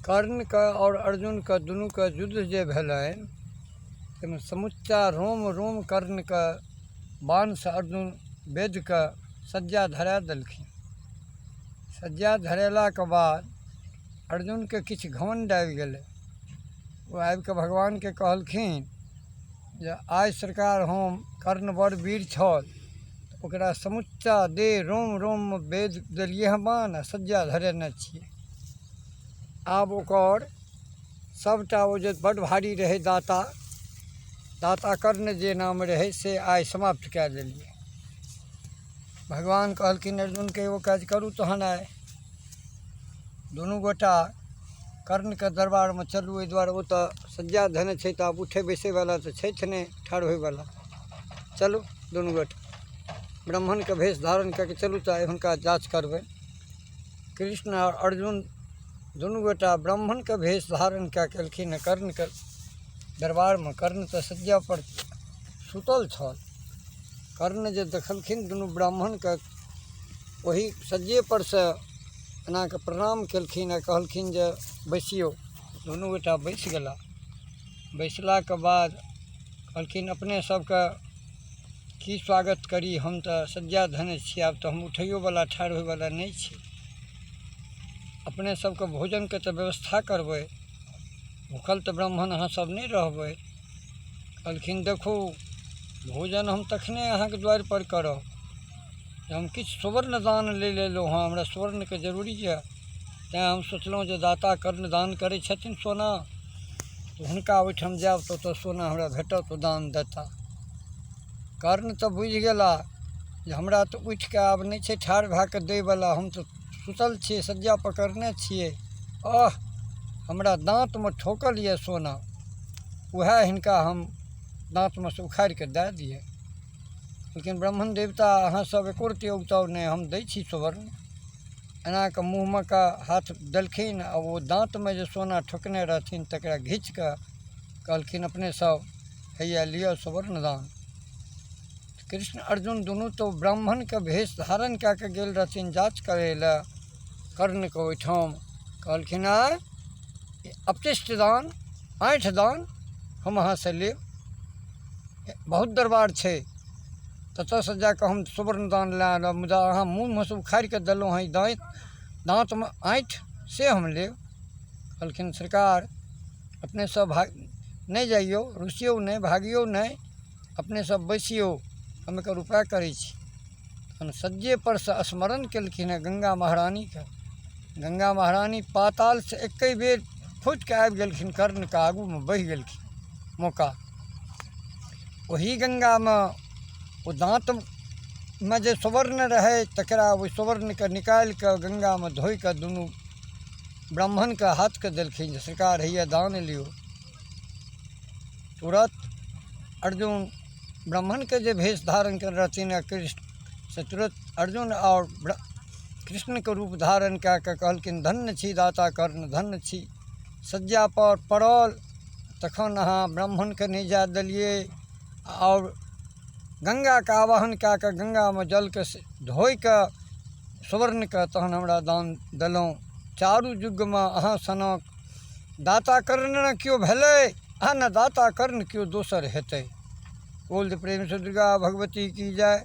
कर्णके आओर अर्जुनके दुनूके युद्ध जे भेलनि ताहिमे समुच्चा रोम रोम कर्णके बाणसँ अर्जुन बेधके सज्जा धरा देलखिन। सज्जा धरेलाके बाद अर्जुनके किछु घमण्ड आबि गेलै। ओ आबिके भगवानके कहलखिन जे आइ सरकार हम कर्ण बड़ वीर छल, ओकरा समुच्चा देह रोम रोममे बेध देलियै हँ बाण आ सज्जा धरेने छियै। आब ओकर सबटा ओ जे बड्ड भारी रहै दाता, दाता कर्ण जे नाम रहै से आइ समाप्त कए देलियै। भगवान कहलखिन अर्जुनके एगो काज करू तहन आइ दुनू गोटा कर्णके दरबारमे चलू। एहि दुआरे ओ तऽ सज्जा धेने छै तऽ आब उठै बैसैवला तऽ छथि नहि, ठाढ़ होइवला। चलू दुनू गोटा ब्राह्मणके भेष धारण कए कऽ चलू तऽ आइ हुनका जाँच करबै। कृष्ण आओर अर्जुन दुनू गोटा ब्राह्मणके भेष धारण कए कऽ एलखिन हँ कर्णके दरबारमे। कर्ण तऽ सज्जापर सुतल छल। कर्ण जे देखलखिन दुनू ब्राह्मणके ओहि सज्जेपर से एना कऽ प्रणाम केलखिन आ कहलखिन जे बैसियौ। दुनू गोटा बैस गेला। बैसलाके बाद कहलखिन अपने सबके की स्वागत करी, हम तऽ सज्जा धेने छी, आब तऽ हम उठैयोवला ठाढ़ होइवला नहि छी। अपने सबके भोजनके तऽ व्यवस्था करबै, भूखल तऽ ब्राह्मण अहाँ सब नहि रहबै। कहलखिन देखू भोजन हम तखने अहाँके द्वारिपर करब जे हम किछु सुवर्ण दान लै लए एलहुँ हँ, हमरा सुवर्णके जरूरी यऽ। तैँ हम सोचलहुँ जे दाता कर्ण दान करै छथिन सोना, तऽ हुनका ओहिठाम जायब तऽ ओतऽ सोना हमरा भेटत, ओ दान देता। कर्ण तऽ बुझि गेला जे हमरा तऽ उठिके आब नहि छै ठाढ़ भए कऽ दैवला, हम तऽ सुतल छियै, सज्जा पकड़ने छियै। आह, हमरा दाँतमे ठोकल यऽ सोना, उएह हिनका हम दाँतमे सँ उखाड़ि कऽ दए दियै। लेकिन ब्राह्मण देवता अहाँ सब एको रत्ती औगताउ नहि, हम दै छी सुवर्ण। एना कऽ मुँहमे कऽ हाथ देलखिन आ ओ दाँतमे जे सोना ठोकने रहथिन तकरा घीच कऽ कहलखिन अपने सब हैया लिअ सुवर्ण दान। कृष्ण अर्जुन दुनू तऽ ब्राह्मणके भेष धारण कए कऽ गेल रहथिन जाँच करै लए कर्णके ओहिठाम। कहलखिन आँय अपशिष्ट दान आँठि दान हम अहाँसँ लेब, बहुत दरबार छै ततऽसँ जा कऽ हम सुवर्ण दान लए आनब, मुदा अहाँ मुँहमे सँ उखाड़ि कऽ देलहुँ हँ ई दाँतमे आँठि से हम लेब। कहलखिन सरकार अपने सब भाग नहि जइयौ, रुसियौ नहि, भागियौ नहि, अपने सब बैसियौ, हम एकर उपाय करै छी। तहन सज्जेपर सँ स्मरण केलखिन हेँ गंगा महारानीके। गंगा महारानी पातालसँ एके बेर फुटिके आबि गेलखिन कर्णके आगूमे बहि गेलखिन मौका। ओही गंगामे ओ दाँतमे जे सुवर्ण रहै तकरा ओहि सुवर्णके निकालि कऽ गंगामे धोइ कऽ दुनू ब्राह्मणके हाथके देलखिन जे सरकार हैया दान लियौ। तुरत अर्जुन ब्राह्मणके जे भेष धारण कयने रहथिन आ कृष्ण से तुरत अर्जुन आओर कृष्णके रूप धारण कए कऽ कहलखिन धन्य छी दाता कर्ण, धन्य छी। सज्जापर पड़ल तखन अहाँ ब्राह्मणके नहि जाय देलियै आओर गंगाके आवाहन कए कऽ गंगामे जलके धोइ कऽ सुवर्णके तहन हमरा दान देलहुँ। चारू युगमे अहाँ सनक दाता कर्ण ने केओ भेलै आ ने दाता कर्ण केओ दोसर हेतै। बोल प्रेम से दुर्गा भगवती की जय।